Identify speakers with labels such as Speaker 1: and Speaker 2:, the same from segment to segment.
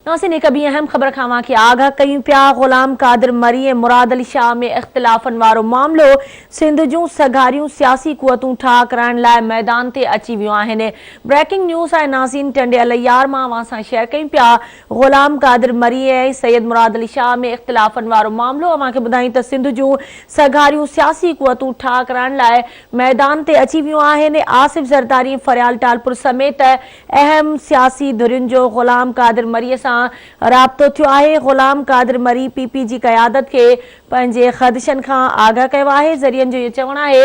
Speaker 1: ناظرين هڪ ٻي اهم خبر کان اوهان کي آگاهه ڪيون پيا، غلام قادر مري ۽ مراد علي شاهه ۾ اختلافن وارو معاملو سنڌ جون سگهاريون سياسي قوتون ٺاهه ڪرائڻ لاء ميدان تي اچي ويون آهن. بريڪنگ نيوز آهي ناظرين ٽنڊي الهيار مان اوهان سان شيئر ڪيون پيا غلام قادر مري ۽ سيد مراد علي شاهه ۾ اختلافن وارو معاملو اوهان کي ٻڌايون ته سنڌ جون سگهاريون سياسي قوتون ٺاهه ڪرائڻ لاء ميدان تي اچي ويون آهن آصف زرداري ۽ فريال ٽالپر سميت اهم سياسي ڌرين جو غلام قادر مري سان رابطو ٿيو آهي، غلام قادر مري پي پي جي قيادت کي پنهنجي خدشن کان آگاهه ڪيو آهي، ذريعن جو اهو چوڻ آهي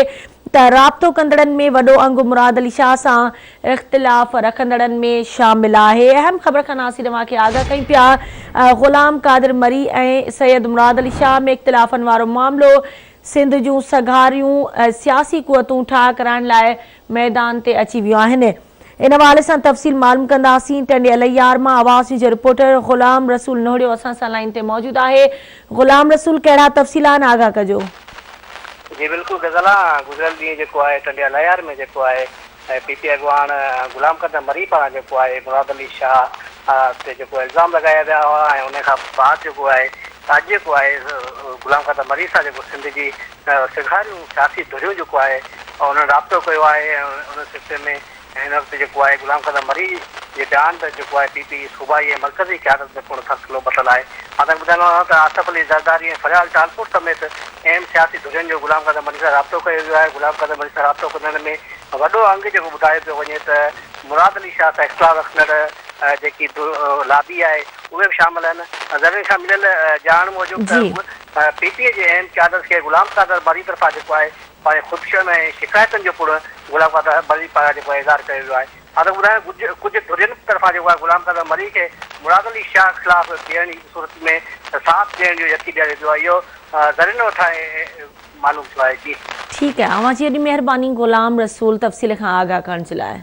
Speaker 1: ته رابطو ڪندڙن ۾ وڏو انگ مراد علي شاهه سان اختلاف رکندڙن ۾ شامل آهي. اهم خبر کان ناصر اوهان کي آگاهه ڪيون پيا غلام قادر مري ۽ سيد مراد علي شاهه ۾ اختلافن وارو معاملو سنڌ جون سگهاريون سياسي قوتون ٺاهه ڪرائڻ لاء ميدان تي اچي ويون آهن. ان حوالي سان تفصيل معلوم ڪنداسين. ٽنڊي الهيار مان آواز نيوز جو رپورٽر غلام رسول نهڙيو اسان سان لائين تي موجود آهي. غلام رسول ڪهڙا تفصيل آهن آگاهه ڪجو.
Speaker 2: جي بلڪل غزالا گذريل ڏينهن جيڪو آهي ٽنڊي الهيار ۾ جيڪو آهي پي پي اڳواڻ غلام قادر مري پاران جيڪو آهي مراد علي شاهه تي جيڪو الزام لڳايا ويا هئا ۽ ان کان بعد جيڪو آهي اڄ جيڪو آهي غلام قادر مري سان جيڪو سنڌ جي سگهاريون سياسي ڌريون جيڪو آهي انهن رابطو ڪيو آهي ۽ ان سلسلي ۾ هن وقت جيڪو آهي غلام قادر مري جي بيان ته جيڪو آهي پي پي جي صوبائي ۽ مرڪزي قيادت ۾ پڻ سلسلو ٻڌل آهي. مان توهان کي ٻڌائيندو هلان ته آصف علي زرداري ۽ فريال ٽالپور سميت اهم سياسي ڌرين جو غلام قادر مري سان رابطو ڪيو ويو آهي. غلام قادر مري سان رابطو ڪندڙن ۾ وڏو انگ جيڪو ٻڌايو پيو وڃي ته مراد علي شاهه سان اختلاف رکندڙ جيڪي لابي آهي اهي به شامل آهن. ذريعن کان مليل ڄاڻ موجب ته پي پي جي اهم قيادت کي غلام قادر مري طرفان جيڪو آهي پنهنجي خدشن ۽ شڪايتن جو پڻ غلام قادر مري پاران جيڪو آهي اظهار ڪيو ويو آهي. مان ته ٻڌايان ڪجهه ڪجهه ڌرين طرفان جيڪو آهي غلام قادر مري کي مراد علي شاهه خلاف بيهڻ جي صورت ۾ ساٿ ڏيڻ جو يقين ڏياريو ويو آهي اهو ذريعن وٽان معلوم ٿيو آهي جي.
Speaker 1: ٺيڪ آهي اوهان جي وڏي مهرباني غلام رسول تفصيل کان آگاهه ڪرڻ جي لاء.